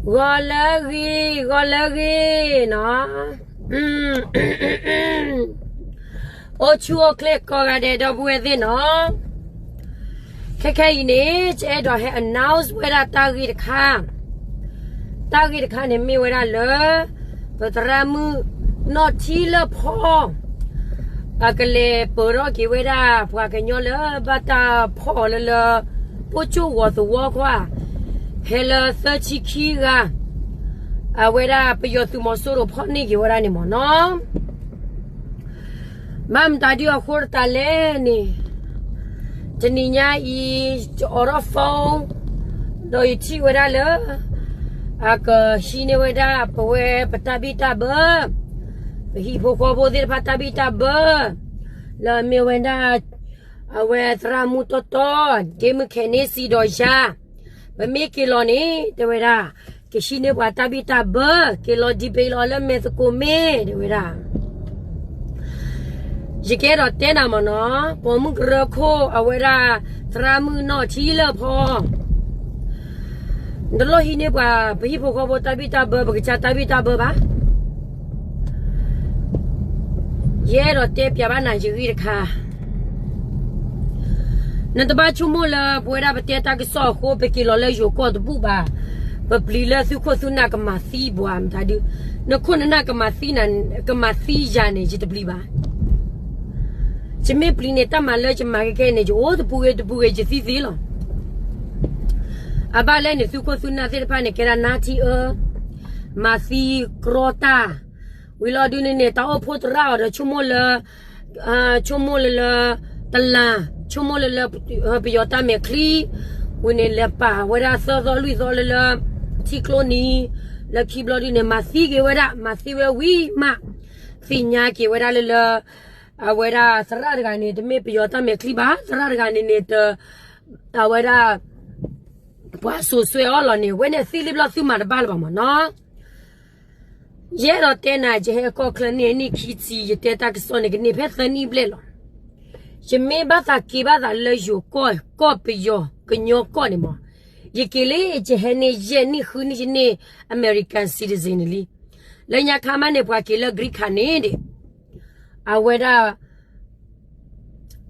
ဂီၤလၢအဂ့ၤ, ဂီၤလၢအဂ့ၤနီၤ. အိၣ်ဆူၣ်အိၣ်ချ့ကိးဂၤဒဲး ဒီပုၢ်ဝဲၢ်သ့ၣ်နီၤ. ခဲခဲအံၤန့ၣ် ယအဲၣ်ဒိးဟဲ announce ဝဲဒၣ်တၢ်ဂ့ၢ်တခါ, တၢ်ဂ့ၢ်တခါန့ၣ်မ့ၢ်ဝဲဒၣ်လၢ ပသရၣ်မုၣ်နီၢ်ထံလၢၢ်ဖီ အကလဲၤပၢၤထီၣ်က့ၤဝဲဒၣ် ပှၤကညီလၢဘၣ်တၢ်ဖီၣ်အီၤလၢလၢ ပိၢ်ကၠိၣ်ဝီၤသဝီခွါ ဖဲလၢသၢဆံခံဂၤ အဝဲဒၣ်ပယီၤသုးမီၤစိရိၤဖီၣ်န့ၢ်က့ၤဝဲဒၣ်န့ၣ်မ့ၢ်နီၤ. ဘၣ်မတၤဒုအဃိတၢ်လဲၣ်န့ၣ် တနံၤညါအံၤ ယအိးထီၣ် phone ဒီးယထံၣ်ဝဲဒၣ်လၢ အကဟံးန့ၢ်ဝဲဒၣ်ပဝဲပတၢ်ဘံၣ်တၢ်ဘၢ ပဟံၣ်ဖိဃီဖိသ့ၣ်တဖၣ်တၢ်ဘံၣ်တၢ်ဘၢ လၢအမ့ၢ်ဝဲဒၣ် အဝဲသရၣ်မုၣ်တီတီ ဒ့မုၣ်ခဲန့ၣ်စံးဒီးယၤ ပမ့ၢ်က့ၤလီၤန့ၣ် တဲဝဲဒၣ် ကဟံးန့ၢ်ပှၤတၢ်ဘံၣ်တၢ်ဘၢ က့ၤလီၤဒံးပ့ၤလီၤလၢမဲာ်သကိးမ့ၢ် တဲဝဲဒၣ်. ယကအဲၣ်ဒိးတဲနၤမ့ၢ်နီၤ ပိာ်မုၣ်ကရၢခိၣ်အဝဲဒၣ် သရၣ်မုၣ်နီၢ်ထံလၢၢ်ဖီ နတလိၣ်ဟံးန့ၢ်ပှၤ ပဟံၣ်ဖိဃီဖိတၢ်ဘံၣ်တၢ်ဘၢ ပကစၢ်တၢ်ဘံၣ်တၢ်ဘၢဘၣ်. ယအဲၣ်ဒိးတဲပျးဘၣ်နၤယဂ့ၢ်တခါ နတဘၣ်ဆိကမိၣ်လၢပဝဲဒၣ်ပတဲတၢ်ကစီၣ်အဃိ ပက့ၤလီၤလၢယိၤကီၢ်တဘူၣ်ဘၣ်. ပပျံၤလၢသုခိၣ်သုနၢ်ကမၤသံပှၤမတၤဒု နခိၣ်နနၢ်ကမၤသံနၤ ကမၤသံယၤန့ၣ် ယတပျံၤဘၣ်. ယမ့ၢ်ပျံၤန့ၣ် တၢ်မၤလၢယမၤကဲကဲန့ၣ် ယအိၣ်တပူၤဂ့ၤတပူၤဂ့ၤ ယသံသ့လီၤ. အဘၣ်လဲၣ်န့ၣ် သုခိၣ်သုနၢ်သ့ၣ်တဖၣ်န့ၣ် ကဲဒၣ်နါထံအၢ မၤသံကြီတၢ် ဝံၤလီၤဒုန့ၣ်န့ၣ် တၢ်အိၣ်ဖှိၣ်သရၣ်အီၤဒီး ဆိကမိၣ်လၢ ဆိကမိၣ်လၢလၢ တလၢ် ဆိကမိၣ်လၢလၢ ပယီၤတၢ်မဲာ်ချံ ဝံၤန့ၣ် လဲၤပာ်ဝဲဒၣ်သၢသီလွံၢ်သီလၢလၢ ထံကျိနံၤ လၢခံဘျီဒုန့ၣ် မၤသံက့ၤဝဲဒၣ် မၤသံဝဲဝံၤမး သ့ၣ်ညါက့ၤဝဲဒၣ်လၢလၢ အဝဲဒၣ်သရၣ်တဂၤန့ၣ် တမ့ၢ်ပယီၤတၢ်မဲာ်ချံဘၣ် သရၣ်တဂၤန့ၣ်န့ၣ် တ အဝဲဒၣ် ပှၤစိာ်စွဲအီၤလီၤန့ၣ် ဝဲန့ၣ်သံလံဘျီသုမၤတဘၣ်လၢၤဘၣ်မ့ၢ်နီၤ. ယအဲၣ်ဒိးတဲနၤ ယဟဲကီၢ်ချၢန့ၣ် နံၣ်ခံဆံ ယတဲတၢ်ကစီၣ်န့ၣ် ကန့ၢ်ဖဲသၢနံၣ်ဘျဲၣ်လီၤ. ယမ့ၢ်ဘၣ်သးက့ၤဘၣ်သးလၢယိၤကီၢ် ကီၢ်ပယီၤ ကညီကီၢ်န့ၣ်မ့ၢ် ယက့ၤလၢ ယဟဲန့ၢ်ယဲၢ်နံၣ်ဃုနံၣ် ယန့ၢ် American citizen န့ၣ်လံ. လၢညါခါမးန့ၣ် ပှၤက့ၤလၢ green card န့ၣ်ဒီး အဝဲဒၣ်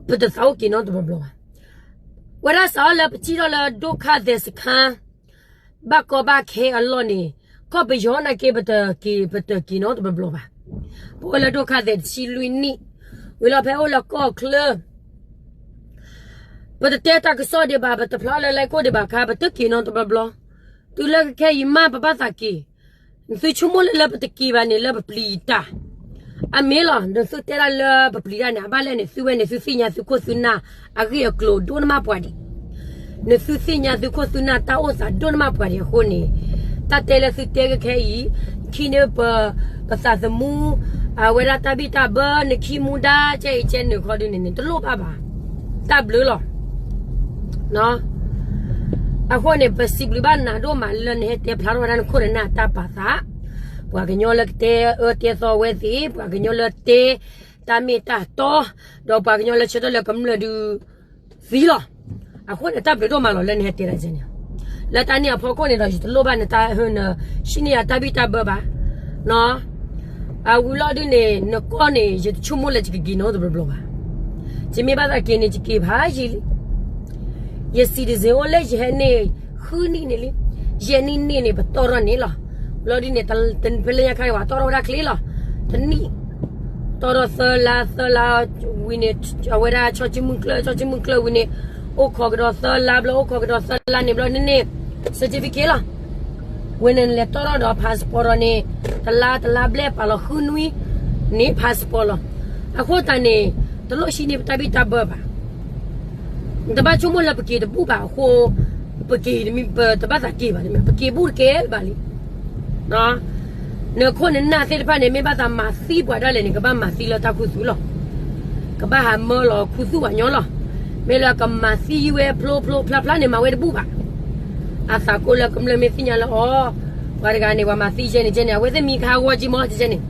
ပတသးအိၣ်က့ၤနီတဘျီဘျီဘၣ်. ဝဲဒၣ်စးထီၣ်လၢပထံၣ်ထီၣ်လၢ ဒိၣ်ခါသဲးစခါ ဘၣ်ကီဘၣ်ခဲအလီၢ်န့ၣ် ကီၢ်ပယီၤနာ်က့ ပတက့ၤ ပတက့ၤနီတဘျီဘျီဘၣ်. ပအိၣ်လၢဒိၣ်ခါသဲးတဆံလွံၢ်နံၣ် ဝံၤလီၤဖဲအိၣ်လၢကီၢ်ချၢ ပတတဲတၢ်ကစီၣ်ဒံးဘၣ် ပတဖျါလၢလဲၣ်ကိၣ်ဒံးဘၣ်ခါ ပတက့ၤနီတဘျီဘျီ. တုၤလၢခဲအံၤမး ပဘၣ်သးက့ၤ နသုဆိကမိၣ်လၢလၢပတက့ၤဘၣ်န့ၣ် လၢပပျံၤတၢ် အမ့ၢ်လီၤ. နသုတဲဒၣ်လၢပပျံၤတၢ်န့ၣ် အဘၣ်လဲၣ်န့ၣ် သုဝဲန့ၣ် သုသ့ၣ်ညါသုခိၣ်သုနၢ်အဂ့ၢ်အကျိၤဒိၣ်နမးပှၤဒံး, နသုသ့ၣ်ညါသုခိၣ်သုနၢ်တၢ်အိၣ်သးဒိၣ်နမးပှၤဒံးအဃိန့ၣ်, တၢ်တဲလၢသုတဲခဲခဲအံၤ ခံန့ၣ်ပ ပသးသမူ အဝဲဒၣ်တၢ်ဘံၣ်တၢ်ဘၢ နခံမူဒါ ကဲအံၤကဲနုာ်ခီဒုန့ၣ်န့ၣ် တလိၣ်ဘၣ်ဘၣ်. တၢ်ဘျုးလီၤ. အဃိန့ၣ် ပစံးဘျုးဘၣ်နၤဒိၣ်မးလၢနဟဲတဲဖျါထီၣ်ဝဲဒၣ်နခိၣ်နနၢ်တၢ်ပာ်သး, ပှၤကညီလၢကတဲအၢတဲသီဝဲသ့ၣ်, ပှၤကညီလၢတဲတၢ်မ့ၢ်တၢ်တီ, ဒီးပှၤကညီလၢဆၢထၢၣ်လၢကမျၢၢ်ဒုးသံလီၤ. အဃိန့ၣ် တၢ်ဘျုးဒိၣ်မးလီၤလၢနဟဲတဲဒၣ်ကဲန့ၣ်, လၢတၢ်န့ၣ်အဖီခိၣ်န့ၣ်ဒီး ယတလိၣ်ဘၣ်နတၢ်ဟၢန ဟံးန့ၢ်ယၤတၢ်ဘံၣ်တၢ်ဘၢဘၣ်. အဝံၤလီၤဒုန့ၣ် နကီၢ်န့ၣ် ယတဆိကမိၣ်လၢယကက့ၤနီတဘျီဘျီဘၣ်. ယမ့ၢ်ဘၣ်သးက့ၤန့ၣ် ယက့ၤဖးယံာ်လံ. ယ citizen အိၣ်လၢယဟဲန့ၢ်ဃုနံၣ်န့ၣ်လံ. ယဲၢ်နံၣ်န့ၣ်န့ၣ် ပတီၢ်ထီၣ်န့ၣ်လီၤ. လီၤဒုန့ၣ် ဖဲလၢညါခါန့ၣ် ပှၤတီၢ်ထီၣ်ဝဲဒၣ်ချ့လီၤ. တနံၣ် တီၢ်ထီၣ်သၢလါ, သၢလါဝံၤန့ၣ် အဝဲဒၣ်ဆီၣ်စုမုၢ်ကျၢၢ်, ဆီၣ်စုမုၢ်ကျၢၢ်ဝံၤန့ၣ် အိၣ်ခိးကဒီးသၢလါဘျီ, အိၣ်ခိးကဒီးသၢလါန့ၣ်ဘျီန့ၣ်န့ၣ် certificate လီၤ. ဝံၤန့ၣ် နလဲၤတီၢ်ထီၣ်ဒီး passport ဒီးန့ၣ် တလါတလါဘျဲၣ်ပာ်လီၤဃုနွံန့ၣ် passport လီၤ. အဃိသတးန့ၣ် တလိၣ်ဟံးန့ၢ်ပတၢ်ဘံၣ်တၢ်ဘၢဘၣ်. နတဘၣ်ဆိကမိၣ်လၢပက့ၤတဘူၣ်ဘၣ်အဃိ ပက့ၤတမံၤ ပတဘၣ်သးက့ၤဘၣ်, ပက့ၤဘူၣ်တကဲဘၣ်လံ. နခိၣ်နနၢ်သ့ၣ်တဖၣ်န့ၣ် မ့ၢ်ဘၣ်သးမၤသံပှၤဒၣ်လဲာ်န့ၣ် ကဘၣ်မၤသံလၢတၢ်ခူသူၣ်လီၤ. ကဘၣ်ဟးမၢလီၤခူသူၣ်ပှၤညီလီၤ. မ့ၢ်လၢကမၤသံဝဲဖျိဖျိဖျါဖျါန့ၣ် မၤဝဲတဘူၣ်ဘၣ်. အသးကိးလၢကမျၢၢ်မ့ၢ်သ့ၣ်ညါလၢအီၤ ပှၤတဂၤန့ၣ် ပှၤမၤသံကဲန့ၣ်ကဲန့ၣ် အဝဲသ့ၣ်မံခါဂီၢ်ကံမီၢ်ကဲန့ၣ်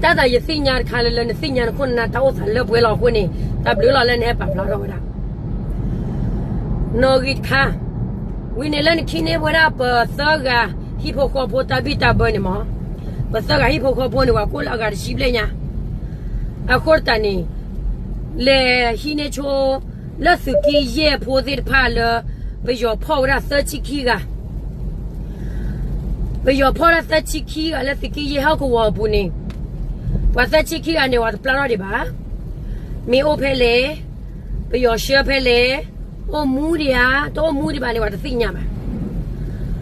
တၢ်သးယသ့ၣ်ညါတခါလၢလၢနသ့ၣ်ညါနခိၣ်နနၢ်တၢ်အိၣ်သးလၢပှဲၤလီၤအဃိန့ၣ် တၢ်ဘျုးလီၤလၢနဟဲပာ်ဖျါထီၣ်ဝဲဒၣ် နီၣ်ဂံၢ်တခါ ဝံၤန့ၣ်လၢနကဟံးန့ၢ်ဝဲဒၣ်ပသၢဂၤဟံၣ်ဖိဃီဖိတၢ်ဘံၣ်တၢ်ဘၢန့ၣ်မး, ပသၢဂၤဟံၣ်ဖိဃီဖိန့ၣ် ပှၤကိးလၢအဂၤတဆံဘျဲၣ်ညါ, အဃိသတးန့ၣ် လဲၤဟံးန့ၢ်ဆိ လၢသုးက့ယဲၢ်ဖိသ့ၣ်တဖၣ်လၢ ပယီၤဖီၣ်ဝဲဒၣ်သၢဆံခံဂၤ ပယီၤဖီၣ်ဒၣ်သၢဆံခံဂၤလၢသုးက့ယဲၢ်ဟီၣ်ကဝီၤအပူၤန့ၣ်, ပှၤသၢဆံခံဂၤန့ၣ် ပှၤတပျၢ်ထီၣ်ဒံးဘၣ်, မ့ၢ်အိၣ်ဖဲလဲၣ်, ပယီၤဆှၢဖဲလဲၣ်, အိၣ်မူဒံးဧါ, တအိၣ်မူဒံးဘၣ်န့ၣ် ပှၤတသ့ၣ်ညါဘၣ်.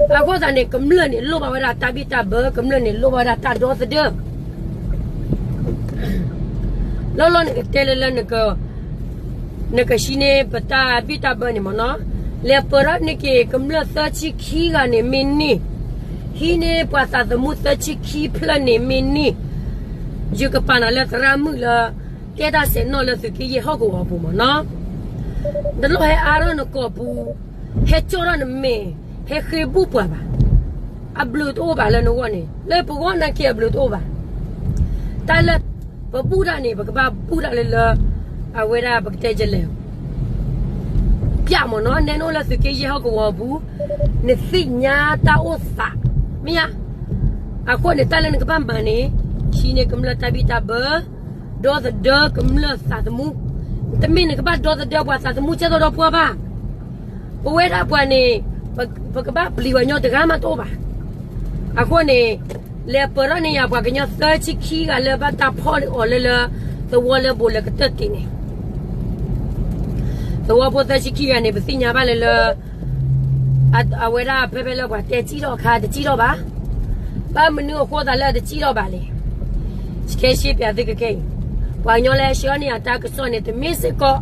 အဃိသတးန့ၣ် ကမျၢၢ်န့ၣ်လိၣ်ဘၣ်ဝဲဒၣ်တၢ်ဘံၣ်တၢ်ဘၢ, ကမျၢၢ်န့ၣ်လိၣ်ဘၣ်ဝဲဒၣ်တၢ်ဒီသဒၢ လီၤလီၤန့ၣ် ကတဲလၢလၢ နကဟံးန့ၢ်ပတၢ်ဘံၣ်တၢ်ဘၢန့ၣ်မ့ၢ်နီၤ, လဲၤပၢၢ်ထီၣ်န့ၢ်က့ၤကမျၢၢ်သၢဆံခံဂၤန့ၣ်မ့ၢ်န့ၢ်, ဟံးန့ၢ်ပှၤသးသမူသၢဆံခံဖျၢၣ်န့ၣ်မ့ၢ်န့ၢ်, ယကပာ်နၤလၢသရၣ်မုၣ်လၢ ကဲတၢ်ဆဲးနီၣ်လၢသုးက့ယဲၢ်ဟီၣ်ကဝီၤအပူၤမ့ၢ်နီၤ, တလိၣ်ဟဲအါထီၣ်နကိာ်ပူၤ, ဟဲကၠီၣ်ထီၣ်နမဲာ်, ဟဲဃ့ဘူၣ်ပှၤဘၣ်. အဘျုးတအိၣ်ဘၣ်လၢနဂီၢ်န့ၣ်, လၢပဂီၢ်နာ်က့အဘျုးတအိၣ်ဘၣ်. တၢ်လၢပဘူၣ်တၢ်န့ၣ် ပကဘၣ်ဘူၣ်တၢ်လၢလၢ အဝဲဒၣ်ပကတဲယလဲၣ် ပျၢ်မ့ၢ်နီၤ, နဲနအိၣ်လၢသုးက့ယဲၢ်ဟီၣ်ကဝီၤအပူၤ, နသ့ၣ်ညါတၢ်အိၣ်သး, မ့ၢ်ဧါ. အဃိန့ၣ် တၢ်လၢနကဘၣ်မၤန့ၣ်, ဟံးန့ၢ်ကမျၢၢ်တၢ်ဘံၣ်တၢ်ဘၢ, ဒီသဒၢကမျၢၢ်သးသမူ, တမ့ၢ်နကဘၣ်ဒီသဒၢပှၤသးသမူကဲသိးဒီးပှၤဘၣ်. ပဝဲဒၣ်ပှၤန့ၣ်, ပကဘၣ်ပျံၤပှၤကညီတဂၤမးတအိၣ်ဘၣ်. အဃိန့ၣ်, လဲၤပၢၢ်ထီၣ်န့ၢ်ယၤပှၤကညီသၢဆံခံဂၤလၢဘၣ်တၢ်ဖီၣ်အီၤလၢလၢ သဝီလၢဘိးလၢကတၢၢ်တ့ၢ်န့ၣ်, သဝီဖိသၢဆံခံဂၤန့ၣ် ပသ့ၣ်ညါဘၣ်လၢလၢ အဝဲဒၣ်ဖဲဖဲလၢပှၤတဲစံၣ်ထီၣ်အခါတစံၣ်ထီၣ်ဘၣ်. ဘၣ်မနုၤအဃိသးလၢအတစံၣ်ထီၣ်ဘၣ်လဲၣ်. ယကဟဲရှင်းပြသုခဲအံၤ, ပှၤကညီလၢဟဲဆှၢန့ၢ်ယၤတၢ်ကစီၣ်န့ၣ် တမ့ၢ်စ့ၢ်ကီး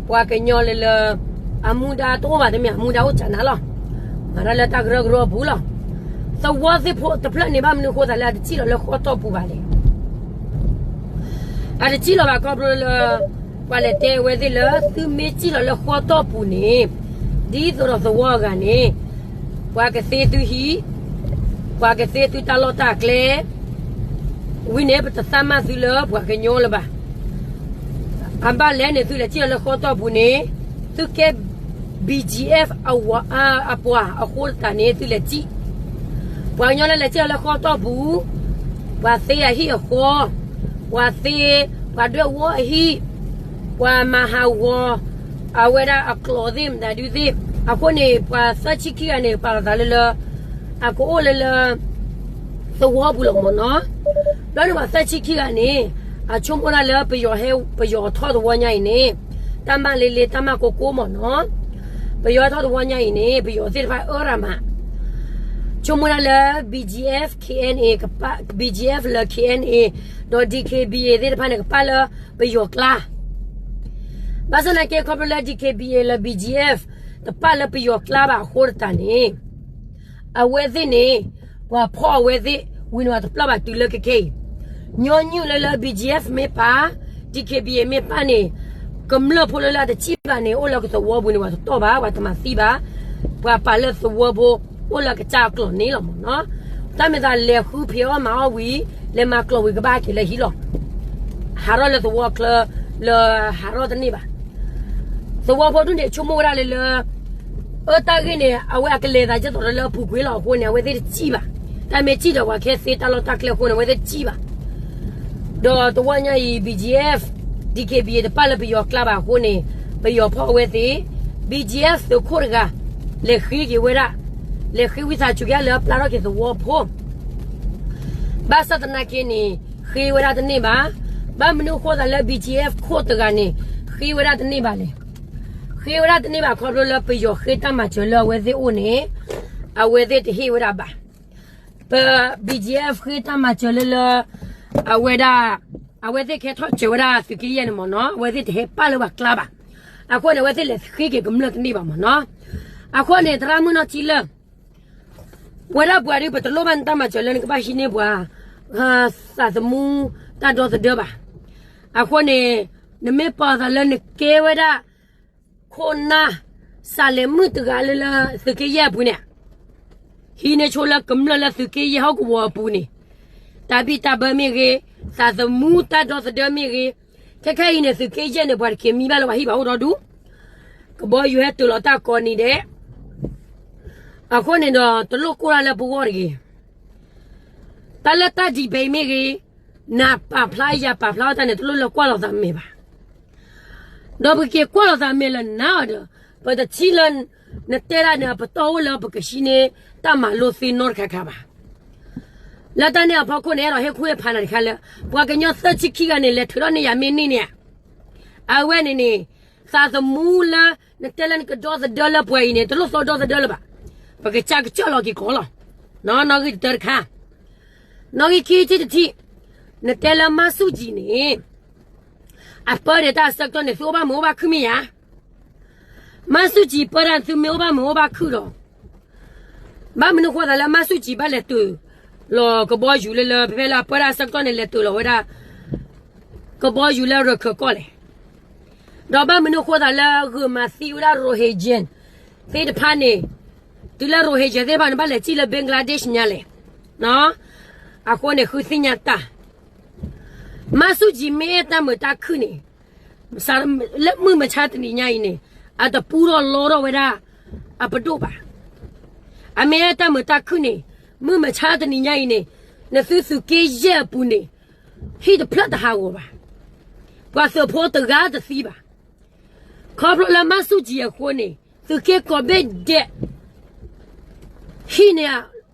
ပှၤကညီလၢလၢ အမူဒါတအိၣ်ဘၣ်, တမ့ၢ်အမူဒါအိၣ်စှၤနၤလီၤ. မၤတၢ်လၢတၢ်ကရၢကရိအပူၤလီၤ. သဝီသ့ၣ်ဖိတဖျၢၣ်န့ၣ် ဘၣ်မနုၤအဃိသးလၢအတစံၣ်လီၤလၢဃီတီၢ်ပူၤဘၣ်လဲၣ်. အတစံၣ်လီၤဘၣ်ခီဖျိလၢ ပှၤလဲၤတဲအဝဲသ့ၣ်လၢ သုမ့ၢ်စံၣ်လီၤလၢဃီတီၢ်ပူၤန့ၣ်, ဒ်သိးဒီးသဝီအဂၤန့ၣ်, ပှၤကသ့သုဟံၣ်, ပှၤကသ့သုတၢ်လီၢ်တၢ်ကျဲ, ဝံၤန့ၣ် ပတသးမၤသုလၢပှၤကညီလၢၤဘၣ်. အဘၣ်လဲၣ်န့ၣ် သုလဲၤစံၣ်လီၤလၢဃီတီၢ်ပူၤန့ၣ်, သုကဲ BGF အပှၤအဃိသတးန့ၣ် သုလဲၤစံၣ် ပှၤကညီလၢလဲၤစံၣ်လီၤလၢဃီတီၢ်ပူၤ, ပှၤသ့အဟံၣ်အဃီ, ပှၤသ့, ပှၤဒွဲၣ်ဝီအဟံၣ်, ပှၤမၤဟးဂီၤ အဝဲဒၣ်အကျိာ်သ့ၣ်မတၤဒုသ့ၣ်, အဃိန့ၣ် ပှၤသၢဆံခံဂၤန့ၣ် ပာ်လီၤသးလၢလၢ အကအိၣ်လၢလၢ သဝီပူၤလီၤမ့ၢ်နီၤ. ဘျီန့ၣ်ပှၤသၢဆံခံဂၤန့ၣ် အဆိကမိၣ်ဒၣ်လၢပယီၤဟဲ, ပယီၤထီၣ်သဝီညါအံၤန့ၣ်, တၢ်မၤလ့လ့တၢ်မၤကိကိမ့ၢ်နီၤ. ပယီၤထီၣ်သဝီညါအံၤန့ၣ် ပယီၤသ့ၣ်တဖၣ်အၢရၤမး, ဆိကမိၣ်ဒၣ်လၢ BGF KNA ကပာ်, BGF လၢ KNA ဒီး DKBA သ့ၣ်တဖၣ်န့ၣ် ကပာ်လၢပယီၤကျါ ဘၣ်ဆၣ်သနာ်က့ ခီဖျိလၢ DKBA လၢ BGF တပာ်လၢပယီၤကျါဘၣ်အဃိသတးန့ၣ်, အဝဲသ့ၣ်န့ၣ် ပှၤဖီၣ်အဝဲသ့ၣ် ဝံၤန့ၣ်ပှၤတပျၢ်ဘၣ်တုၤလၢခဲခဲအံၤ, ညီနုၢ်လၢလၢ BGF မ့ၢ်ပာ်, DKBA မ့ၢ်ပာ်န့ၣ်, ကမျၢၢ်ဖိလၢလၢအတစံၣ်ဘၣ်န့ၣ် အိၣ်လၢကသဝီပူၤန့ၣ် ပှၤတတီၢ်ဘၣ်, ပှၤတမၤသံဘၣ်, ပှၤပာ်လၢသဝီဖိ အိၣ်လၢကစၢ်အကျိာ်န့ၣ်လီၤမ့ၢ်နီၤ. တၢ်မ့ၢ်သးလဲၤဃုဖံးအီၣ်မၤအီၣ်ဝံၤ, လဲၤမၤကျိာ်ဝံၤကဘၣ်က့ၤလၢဟံၣ်လီၤ. ဟးထီၣ်လၢသဝီချၢ လၢဟးထီၣ်တန့ၢ်ဘၣ်. သဝီဖိဒူၣ်န့ၣ် ဆိကမိၣ်ဝဲဒၣ်လၢလၢ အၢတၢ်ဂ့ၢ်န့ၣ် အဝဲအကလဲၤသးကဲသိးဒီးလၢအပူၤကွံာ်လီၤအဃိန့ၣ် အဝဲသ့ၣ်တစံၣ်ဘၣ်. တၢ်မ့ၢ်စံၣ်ဒီး ပှၤကဟဲသ့တၢ်လီၢ်တၢ်ကျဲအဃိန့ၣ် အဝဲသ့ၣ်တစံၣ်ဘၣ်. ဒီးတဝီညါအံၤ BGF, DKBA တပာ်လၢပယီၤကျါဘၣ်အဃိန့ၣ်, ပယီၤဖီၣ်အဝဲသ့ၣ်, BGF သုးခိၣ်တဂၤ လဲၤဃ့က့ၤဝဲဒၣ်, လဲၤဃ့ဝံသးစူၤက့ၤလၢပျၢ်ထီၣ်က့ၤသဝီဖိ ဘၣ်ဆၣ်သနာ်က့န့ၣ် ဃ့ဝဲဒၣ်တန့ၢ်ဘၣ်. ဘၣ်မနုၤအဃိသးလၢ BGF ခိၣ်တဂၤန့ၣ် ဃ့ဝဲဒၣ်တန့ၢ်ဘၣ်လဲၣ်. ဃ့ဝဲဒၣ်တန့ၢ်ဘၣ်ခီဖျိလၢပယီၤဃ့တၢ်မၤစၢၤလၢအဝဲသ့ၣ်အိၣ်န့ၣ် အဝဲသ့ၣ်တဟ့ၣ်ဝဲဒၣ်ဘၣ်. ပ BGF ဃ့တၢ်မၤစၢၤလၢလၢ အဝဲဒၣ်, အဝဲသ့ၣ်ကဟဲထီၣ်စၢၤဝဲဒၣ်သုးက့ယဲၢ်န့ၣ်မ့ၢ်နီၤ, အဝဲသ့ၣ်တဟဲပာ်လၢပှၤကျါဘၣ်. အဃိန့ၣ် အဝဲသ့ၣ်လဲၤဃ့က့ၤကမျၢၢ်တန့ၢ်ဘၣ်မ့ၢ်နီၤ. အဃိန့ၣ် သရၣ်မုၣ်နီၢ်ကံလၢ် ပဝဲဒၣ်ပှၤဒုး ပတလိၣ်ဘၣ်နတၢ်မၤစၢၤလၢနကဘၣ်ဟံးန့ၢ်ပှၤ သးသမူတၢ်ဒီသဒၢဘၣ်. အဃိန့ၣ် နမ့ၢ်ပာ်သးလၢနကဲဝဲဒၣ် ခိၣ်နၢ် စးလဲၤမုၣ်တဂၤလၢလၢသုးက့ယဲၢ်အပူၤန့ၣ်, ဟံးန့ၢ်ဆိလၢကမျၢၢ်လၢသုးက့ယဲၢ်ဟီၣ်ကဝီၤအပူၤန့ၣ်, တၢ်ဘံၣ်တၢ်ဘၢမ့ၢ်ဂ့ၤ, သးသမူတၢ်ဒီသဒၢမ့ၢ်ဂ့ၤ, ခဲခဲအံၤန့ၣ် သုးက့ယဲၢ်န့ၣ် ပှၤတက့ၤမံဘၣ်လၢပှၤဟံၣ်ဘၣ်အိၣ်ဒီဒူၣ်, ကဘီယူၤဟဲတုၤလီၤတၢ်ကိးနံၤဒဲး အဃိန့ၣ်ဒီး တလိၣ်ကိၢ်တၢ်လၢပဂီၢ်တဂ့ၤ. တၢ်လၢတၢ်ဒံးဘဲအံၤမ့ၢ်ဂ့ၤ, နပာ်ဖျါယၤပာ်ဖျါအီၣ်တၢ်န့ၣ် တလိၣ်လၢကွၢ်လီၤသးမဲာ်ဘၣ်. ဒီးပက့ၤကွၢ်လီၤသးမဲာ်လၢနၤအီၤဒီး, ပတထံၣ်လၢ နတဲဒၣ်န့ၣ် အပတီၢ်အိၣ်လၢပကဟံးန့ၢ်တၢ်မၤလိသ့နီတခါခါဘၣ်. လၢတၢ်န့ၣ်အဖီခိၣ်န့ၣ် အဲၣ်ဒိးဟ့ၣ်ကူၣ်ဟ့ၣ်ဖးနၤတခါလၢ ပှၤကညီသၢဆံခံဂၤန့ၣ် လဲၤထုးထီၣ်န့ၢ်ယၤမ့ၢ်န့ၢ်န့ၣ်ဧါ. အဝဲန့ၣ်န့ၣ် သးသမူလၢ နတဲလၢနကဒီသဒၢလၢပှၤအံၤန့ၣ် တလိၣ်သီဒီသဒၢလၢၤဘၣ်. ပကစၢ်ကစၢၢ်လီၤက့ၤကီးလီၤ. နီၣ်ဂံၢ်တတၢတခါ, နီၣ်ဂံၢ်ခံထံၣ်တထံၣ်, နတဲလၢမါဆူၣ်ကံၤန့ၣ် အပၢဒၣ်တၢ်အဆၢကတီၢ်န့ၣ် သုအိၣ်ဘၣ်မုာ်အိၣ်ဘၣ်ခုၣ်မ့ၢ်ဧါ. မါဆူၣ်ကံၤပၢဒၣ်သုမ့ၢ်အိၣ်ဘၣ်မုာ်အိၣ်ဘၣ်ခုၣ်ဒီး ဘၣ်မနုၤဃိသးလၢမါဆူၣ်ကံၤဘၣ်လဲၤတုၤလီၤကဘီယူၤလၢလၢ ဖဲဖဲလၢအပၢဒၣ်အဆၢကတီၢ်န့ၣ် လဲၤတုၤလီၤဝဲဒၣ် ကဘီယူၤလၢရခၢၣ်ကီၢ်လဲၣ်. ဒီးဘၣ်မနုၤဃိသးလၢဂုာ်မၤသံဝဲဒၣ် Rohingya သ့ၣ်တဖၣ်န့ၣ်, တုၤလၢ Rohingya သ့ၣ်တဖၣ်န့ၣ် ဘၣ်လဲၤစံၣ်လၢ Bangladesh ညါလဲၣ်. အဃိန့ၣ် ဃုသ့ၣ်ညါတၢ်, မါဆူၣ်ကံၤမ့ၢ်အဲၣ်တၢ်မုာ်တၢ်ခုၣ်န့ၣ် လၢမုၢ်မဆါတနံၤညါအံၤန့ၣ် အတပူထီၣ်လီထီၣ်ဝဲဒၣ် အပဒိၣ်ဘၣ်. အမ့ၢ်အဲၣ်တၢ်မုာ်တၢ်ခုၣ်န့ၣ် မုၢ်မဆါတနံၤညါအံၤန့ၣ် နသုသုးက့ယဲၢ်အပူၤန့ၣ် ဟံၣ်တဖျၢၣ်တဟးဂီၤဘၣ်. ပှၤသုးဖိတဂၤတသံဘၣ်. ခီဖျိလၢမါဆူၣ်ကံၤအဃိန့ၣ် သုးက့ကိးဘ့ၣ်ဒဲး ဟံၣ်န့ၣ်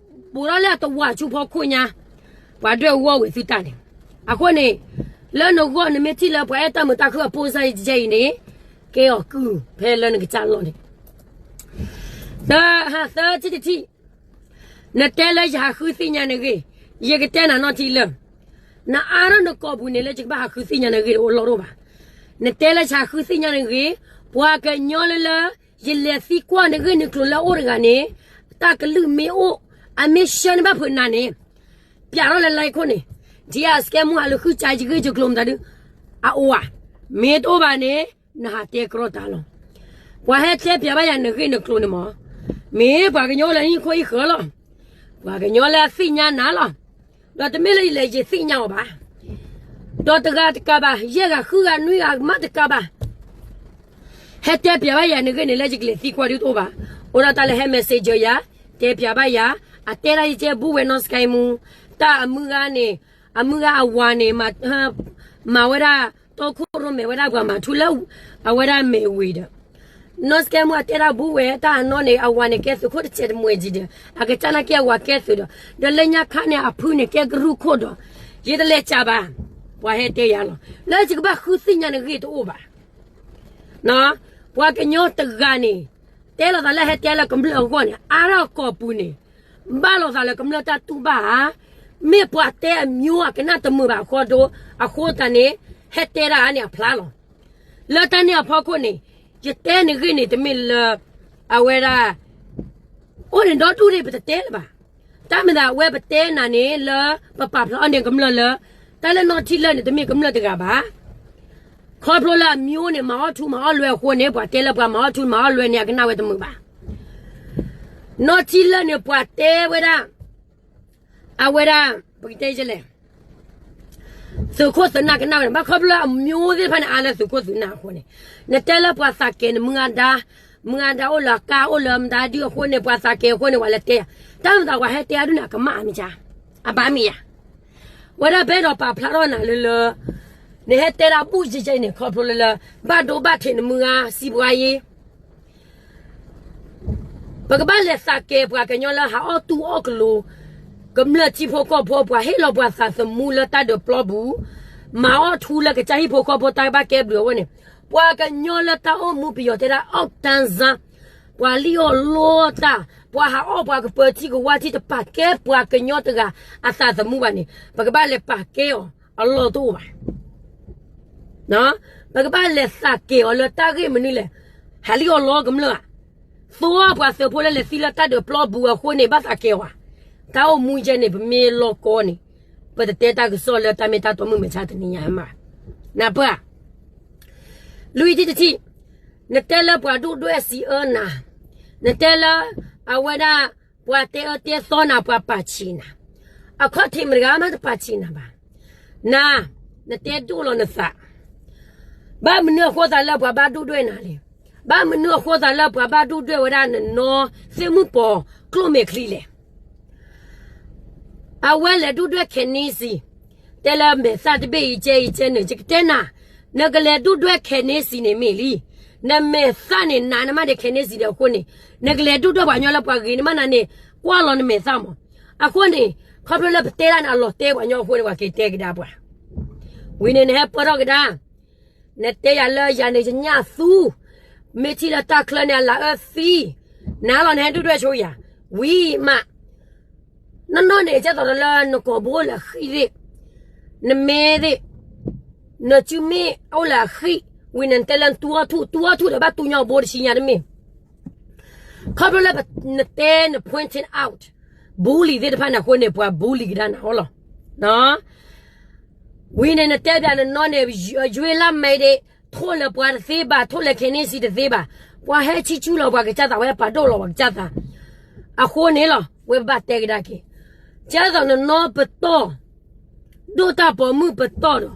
ဘူးထီၣ်လၢအတဝၢ်ဆူဖီခိၣ်ညါ, ပှၤဒွဲၣ်အူအီၣ်ဝံၤသုတၢ်န့ၣ်. အဃိန့ၣ် လၢနဂီၢ်နမ့ၢ်ထံၣ်လၢပှၤအဲၣ်တၢ်မုာ်တၢ်ခုၣ်အပိၢ်စၢ်ယဲၢ်အံၤန့ၣ် ကဲအီၤကုၢ်ဖဲလၢနကစၢ်လီၢ်န့ၣ် တၢ်ဟးသၢထံၣ်တထံၣ်, နတဲလၢယဟးဃုသ့ၣ်ညါနဂ့ၢ်, ယကတဲနၤနီၢ်ထံလၢ နအါထီၣ်နကိာ်ပူၤန့ၣ်လၢယကဘၣ်ဟးဃုသ့ၣ်ညါနဂ့ၢ်တအိၣ်လီၢ်တအိၣ်ဘၣ်. နတဲလၢယဟးဃုသ့ၣ်ညါနဂ့ၢ်, ပှၤကညီလၢလၢ ယလဲၤသံကွၢ်နဂ့ၢ်နကျိၤလၢအအိၣ်တဂၤန့ၣ်, တၢ်ကလုၢ်မ့ၢ်အိၣ်, အမ့ၢ်ဆှၢန့ၢ်ဘၣ်ဖုးနၤန့ၣ်, ပျးထီၣ်လၢလါအံၤခိၣ်န့ၣ်, ဒ်အစကဲမူဟးလူၤဃုစးယဂ့ၢ်ယကျိၤမတၤဒု, အအိၣ်ဧါ, မ့ၢ်တအိၣ်ဘၣ်န့ၣ် နဟးတဲကြီတၢ်လီၤ. ပှၤဟဲတဲပျးဘၣ်ယၤနဂ့ၢ်နကျိၤန့ၣ်မး, မ့ၢ်ပှၤကညီလၢဟံၣ်ခိၣ်ဟံၣ်ဃၢၤလီၤ. ပှၤကညီလၢအသ့ၣ်ညါနၤလီၤ. ဒီးတမ့ၢ်လၢယလဲၤယသ့ၣ်ညါအီၤဘၣ်. ဒီးတဂၤတကးဘၣ်, ယဲၢ်ဂၤဃုဂၤနွံဂၤမးတကးဘၣ် ဟဲတဲပျးဘၣ်ယၤနဂ့ၢ်န့ၣ်လၢယကလဲၤသံကွၢ်ဒုတအိၣ်ဘၣ်. အိၣ်ဒၣ်တၢ်လၢဟဲ messenger ယၤ, တဲပျးဘၣ်ယၤ, အတဲဒၣ်ယကဲဘူးဝဲနီၢ်စကဲမူ, တၢ်အမုၢ်ဂၤန့ၣ်, အမုၢ်ဂၤအဝၤန့ၣ်, မၤဝဲဒၣ်, တီခိၣ်ရိၣ်မဲာ်ဝဲဒၣ်ပှၤမၤထူလၢ, အဝဲဒၣ်မဲာ်ဝံၤဒီး နီၢ်စကဲမူအတဲဒၣ်ဘူးဝဲတၢ်အနီၢ်န့ၣ် အဝၤန့ၣ်ကဲသုးခိၣ်တစဲးတမှဲးဒံးဒီး အကစၢ်နာ်က့အဝၤကဲသုးဒီး ဒီးလၢညါခါန့ၣ်အဖုန့ၣ်ကဲကရူၢ်ခိၣ်ဒီး ယတလဲၤစးဘၣ်, ပှၤဟဲတဲယၤလီၤ. လၢယကဘၣ်ဃုသ့ၣ်ညါနဂ့ၢ်တအိၣ်ဘၣ်. ပှၤကညီတဂၤန့ၣ် တဲလီၤသးလၢဟဲတဲလၢကမျၢၢ်အဂီၢ်န့ၣ် အါထီၣ်အကိာ်ပူၤန့ၣ် ဘၣ်လီၤသးလၢကမျၢၢ်တၢ်တူၢ်ဘၣ်ဧါ, မ့ၢ်ပှၤတဲအမျိုးအကနၣ်တမုာ်ဘၣ်အဃိဒီး အဃိသတးန့ၣ် ဟဲတဲဒၣ်န့ၣ်အဖျါလီၤ. လၢတၢ်န့ၣ်အဖီခိၣ်န့ၣ် ယတဲနဂ့ၢ်န့ၣ်တမ့ၢ်လၢ အဝဲဒၣ် အိၣ်န့ၣ်ဒီဒူၣ်န့ၣ် ပတတဲလၢၤဘၣ်. တၢ်မၤသးအဝဲပတဲနၤန့ၣ်လၢ ပပာ်ဖျါအီၤန့ၣ်ကမျၢၢ်လၢ တၢ်လၢနီၢ်ထံလၢာ်န့ၣ် တမ့ၢ်ကမျၢၢ်တဂၤဘၣ်. ခီဖျိလၢအမျိုးန့ၣ် မၤအီၣ်ထူမၤအီၣ်လွဲအဃိန့ၣ် ပှၤတဲလၢပှၤမၤအီၣ်ထူမၤအီၣ်လွဲန့ၣ် အကနၣ်ဝဲတမုာ်ဘၣ်. နီၢ်ထံလၢာ်န့ၣ် ပှၤတဲဝဲဒၣ် အဝဲဒၣ် ပကတဲလဲၣ် သုးခိၣ်သုးနၢ်ကနၣ်ဝဲန့ၣ် ဘၣ်ခီဖျိလၢအမျိုးသ့ၣ်တဖၣ်န့ၣ် အါလၢသုးခိၣ်သုးနၢ်အဃိန့ၣ် နတဲလၢပှၤသးကဲၤနမုၢ်ဂၤဒါ, မုၢ်ဂၤဒါအိၣ်လၢအကါအိၣ်လၢမတၤဒုအဃိန့ၣ် ပှၤသးကဲၤအဃိန့ၣ် ပှၤလဲၤတဲယၤ, တၢ်မၤသးပှၤဟဲတဲအါဒုန့ၣ် အကမၣ်အါမ့ၢ်ဧါ, အဘၣ်မ့ၢ်ဧါ. ဝဲဒၣ်ပအဲၣ်ဒိးပာ်ဖျါထီၣ်နၤလၢလၢ နဟဲတဲဒၣ်ဘူၣ်ယဲၢ်ယဲၢ်န့ၣ် ခီဖျိလၢလၢ ဘၣ်ဒိဘၣ်ထံးနမုၢ်ဂၤစံးပှၤယ့ ပကဘၣ်လဲၤသးကဲၤပှၤကညီလၢဟးအီၣ်တူၢ်အီၣ်ကလိၤ, ကမျၢၢ်ထံဖိကီၢ်ဖိ ပှၤဟ့ၣ်လီၤပှၤသးသမူလၢတၢ်ဒုးပျီပူၤ, မၤအီၣ်ထူလၢကစၢ်ဟံၣ်ဖိဃီဖိတၢ်ဘၣ်ကဲဘျုးအဝဲန့ၣ်, ပှၤကညီလၢတၢ်အိၣ်မူပယီၤတဲဒၣ်အီၣ်တၢ်စၢ်, ပှၤလံၣ်အီၣ်လိအီၣ်တၢ်, ပှၤဟးအီၣ်ပှၤကပၢၤထံကဝါထံတပာ်ကဲပှၤကညီတဂၤအသးသမူဘၣ်န့ၣ် ပကဘၣ်လဲၤပာ်ကဲအီၤအလီၢ်တအိၣ်ဘၣ်. ပကဘၣ်လဲၤသးကဲၤအီၤလၢတၢ်ဂ့ၢ်မနုၤလဲၣ်, ဟးလံၣ်အီၣ်လိကမျၢၢ်ဧါ, သိအီၣ်ပှၤသုးဖိလၢလဲၤသံလၢတၢ်ဒုးပျီပူၤအဃိန့ၣ် ဘၣ်သးကဲၤအီၤဧါ, တၢ်အိၣ်မူယဲန့ၣ် ပမ့ၢ်လီၢ်ကီန့ၣ် ပတတဲတၢ်ကစီၣ်လၢတၢ်မ့ၢ်တၢ်တီမုၢ်မဆါတနံၤညါမး, နၢ်ပၢၢ်ဧါ. လွံၢ်ထံၣ်တထံၣ်, နတဲလၢပှၤဒိၣ်ဒွဲၣ်စံးအၢနၤ, နတဲလၢ အဝဲဒၣ် ပှၤတဲအၢတဲသီနၤ ပှၤပာ်ဆံးနၤ, အခီၣ်ထံးမတဂၤမးတပာ်ဆံးနၤဘၣ်. နၤ, နတဲဒိၣ်လီၤနသး, ဘၣ်မနုၤအဃိသးလၢပှၤဘၣ်ဒိၣ်ဒွဲၣ်နၤလဲၣ်, ဘၣ်မနုၤအဃိသးလၢပှၤဘၣ်ဒိၣ်ဒွဲၣ်ဝဲဒၣ်နနီၢ်သ့ၣ်မုၣ်ပီၤ အဝဲလဲၤဒိၣ်ဒွဲၣ်ကျိၣ်မဲာ်ချံလဲၣ်. အဝဲလဲၤဒိၣ်ဒွဲၣ်ခဲန့စံ, တဲလၢမဲာ်သၣ်တဘ့ၣ်အံၤကဲအံၤကဲန့ၣ် ယကတဲနၤ, နကလဲၤဒိၣ်ဒွဲၣ်ခဲန့စံန့ၣ်မ့ၢ်လံ. နမဲာ်သၣ်န့ၣ် နးနမးဒဲးခဲန့စံဒီးအဃိန့ၣ်, နကလဲၤဒိၣ်ဒွဲၣ်ပှၤကညီလၢပှၤဂ့ၤနမးနၤန့ၣ် ကွၢ်လီၤနမဲာ်သၣ်မး. အဃိန့ၣ်, ခီဖျိလၢပတဲဒၣ်န့ၣ်အလီၤတဲပှၤကညီအဃိန့ၣ် ပှၤက့ၤတဲကဒါပှၤ ဝံၤန့ၣ်နဟဲပၢထီၣ်ကဒါ, နတဲယၤလၢယၤန့ၣ်ယညၣ်သူ, မ့ၢ်ထံၣ်လၢတၢ်ချၢန့ၣ်အလၤအၢသံ, နၤလီၤနဟဲဒိၣ်ဒွဲၣ်ဆိယၤ, ဝံၤမး, နီၢ်နီၢ်န့ၣ် ကဲသိးဒီးလၢနကိာ်ဘိအိၣ်လၢအဃံၣ်သ့ၣ်, နမ့ၢ်သ့ၣ်, နစုမ့ၣ်အိၣ်လၢအဃံၣ်, ဝံၤန့ၣ်နတဲလၢနတူၢ်အီၣ်ထူၣ်, တူၢ်အီၣ်ထူၣ်ဒီးဘၣ်တူၢ်ညီဘိတဆံညါတမ့ၢ် ခီဖျိလၢနတဲန pointing out bully သ့ၣ်တဖၣ်န့ၣ်အဃိန့ၣ် ပှၤ bully ကဒါနၤအီၤလီၤ. ဝံၤန့ၣ်နတဲပၠးနနီၢ်န့ၣ် ယွ့လၢ်မဲာ်ဒ့ၣ်, ထိၣ်လၢပှၤတသ့ဘၣ်, ထိၣ်လၢခဲန့စံတသ့ဘၣ်, ပှၤဟဲဆံဆူလီၤပှၤကစၢ်သး ပှၤဟဲပာ်ဒိၣ်လီၤပှၤကစၢ်သး, အဃိန့ၣ်လီၤ ဝဲပဘၣ်တဲကဒါက့ၤ, ကဲသိးနနီၢ်ပတီၢ် ဒိၣ်တၢ်ပိာ်မုၣ်ပတီၢ်ဒီး,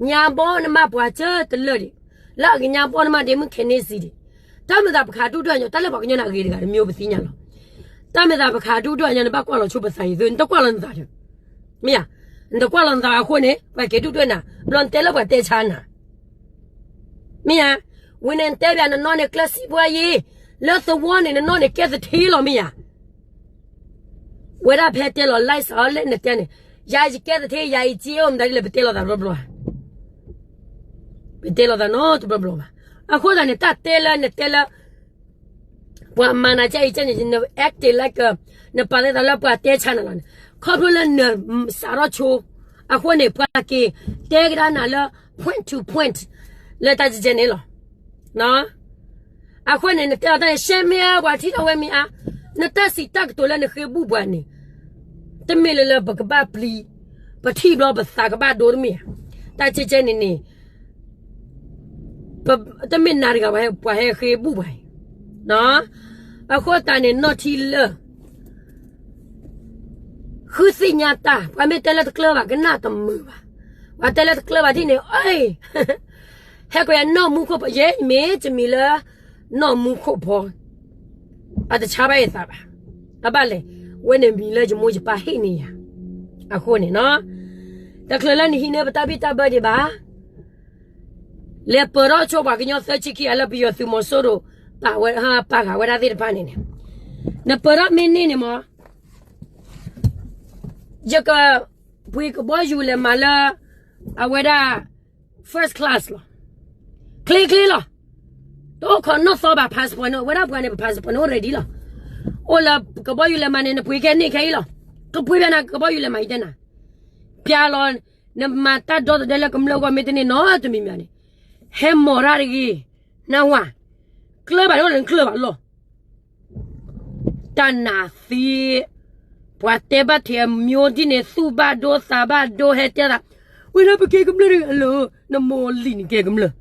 ညါဘီနမးပှၤစၢတလၢာ်ဒံး, လၢအကညါဘီနမးဒ့မုၣ်ခဲန့စံဒံး, တၢ်မ့ၢ်သးပခးဒိၣ်ဒွဲၣ်ညီ တၢ်လၢပှၤကညီန့ၣ်အဂ့ၤတဂၤတမံၤပသ့ၣ်ညါလီၤ. တၢ်မ့ၢ်သးပခးဒိၣ်ဒွဲၣ်ညီ နဘၣ်ကွၢ်လီၤဆိပသးယံၤသု နတကွၢ်လီၤနသးဒီး, မ့ၢ်ဧါ, နတကွၢ်လီၤနသးအဃိန့ၣ် ပှၤက့ၤဒိၣ်ဒွဲၣ်နၤ, ဘျီနတဲလၢပှၤတဲဆါနၤ မ့ၢ်ဧါ, ဝံၤန့ၣ်နတဲပၠးနနီၢ်န့ၣ်ကျၢၢ်စံးပှၤယ့, လၢသဝီန့ၣ် နနီၢ်န့ၣ်ကဲသထ့လီၤ မ့ၢ်ဧါ. ဝဲဒၣ်ဖဲတဲလီၤ live စးအီၤလၢနတဲန့ၣ်, ယၤယကဲသထ့ ယၤအံၤက့အိၣ်မတၤဒ်လဲၣ် ပတဲလီၤသးတဘျီဘျီဧါ, ပတဲလီၤသးနီတဘျီဘျီဘၣ်. အဃိသတးန့ၣ် တၢ်တဲလၢနတဲလၢ ပှၤမၤနၤကဲအံၤကဲန့ၣ် န acting like နပာ်သးလၢပှၤတဲဆါနၤလီၤန့ၣ်, ခီဖျိလၢနစးထီၣ်ဆိ, အဃိန့ၣ် ပှၤက့ၤတဲကဒါနၤလၢ point to point လၢတၢ်ကဲကဲန့ၣ်လီၤ. အဃိန့ၣ် နတဲလီၤတၢ်န့ၣ် ရှဲမ့ၢ်ဧါ ပှၤထံၣ်ထီၣ်ဝဲမ့ၢ်ဧါ, နတၢ်စံးတၢ်ကတိၤလၢနဃ့ဘူၣ်ပှၤန့ၣ်, တမ့ၢ်လၢလၢပကဘၣ်ပျံၤ, ပထံၣ်ဘျီပသးကဘၣ်ဒိတမ့ၢ်ဧါ, တၢ်ကဲကဲန့ၣ်န့ၣ် တမ့ၢ်နၤတဂၤ ပှၤဟဲဃ့ဘူၣ်ပှၤအံၤ, အဃိသတးန့ၣ် နီၢ်ထံလၢာ် ဃုသ့ၣ်ညါတၢ်, ပှၤမ့ၢ်တဲလၢတကျၢၤဘၣ် ကနၣ်တမုာ်ဘၣ်, ပှၤတဲလၢတကျၢၤဘၣ်ဒ်န့ၣ် အ့, ဟဲကွဲးနီၢ်မူခိၣ်ဖီ ယဲမ့ၢ်တမံၤလၢ နီၢ်မူခိၣ်ဖီ အတဆါဘၣ်ယသးဘၣ်, အဘၣ်လဲၣ်, ဝဲန့ၣ်မံၤလၢယမိၢ်ယပၢ်ဟ့ၣ်န့ၢ်ယၤ, အဃိန့ၣ်နီၤ, တချုးလၢနဟံးန့ၢ်ပတၢ်ဘံၣ်တၢ်ဘၢဒံးဘၣ် လဲၤပၢၢ်ထီၣ်ဆိပှၤကညီသၢဆံခံဂၤလၢပယီၤသုးမီၤစိရိၤ ပာ်ဝဲ, ပာ်ဃာ်ဝဲဒၣ်သ့ၣ်တဖၣ်န့ၣ်န့ၣ်, နပၢၢ်ထီၣ်မ့ၢ်န့ၢ်န့ၣ်မး, ယကပှ့ၤကဘီယူၤလဲၤမၤလၢ အဝဲဒၣ် first class လီၤ. ချ့ချ့လီၤ. တအိၣ်ခိးနီၢ်သီဘၣ် passport န့ၣ်, ဝဲဒၣ်ပှၤန့ၣ် ပ passport န့ၣ်အိၣ် ready လီၤ. အိၣ်လၢကဘီယူၤလဲၤမၤန့ၣ် နပှ့ၤခဲန့ၢ်ခဲအံၤလီၤ. ကပှ့ၤဖဲနၤ ကဘီယူၤလဲၤမၤအံၤတဲနၤ, ပျၢ်လီၤ, နမၤတၢ်ဒီသဒၢလၢကမျၢၢ်ဂီၢ်မ့ၢ်တန့ၢ်နီတမံၤမံၤန့ၣ်, ဟဲမီၤတၢ်တဂ့ၤ, နဝၤ, ကျၢၤဘၣ်န့ၣ်အိၣ်လၢနကျၢၤဘၣ်လီၤ. တၢ်နးသံ, ပှၤတဲဘၣ်ထဲအမျိုးဒ်န့ၣ် သူၣ်ဘၣ်ဒိသးဘၣ်ဒိဟဲတဲသး, ဝဲဒၣ်ပကဲကမျၢၢ်တဂၤလီၤ, နမိၢ်လံၤန့ၣ်ကဲကမျၢၢ်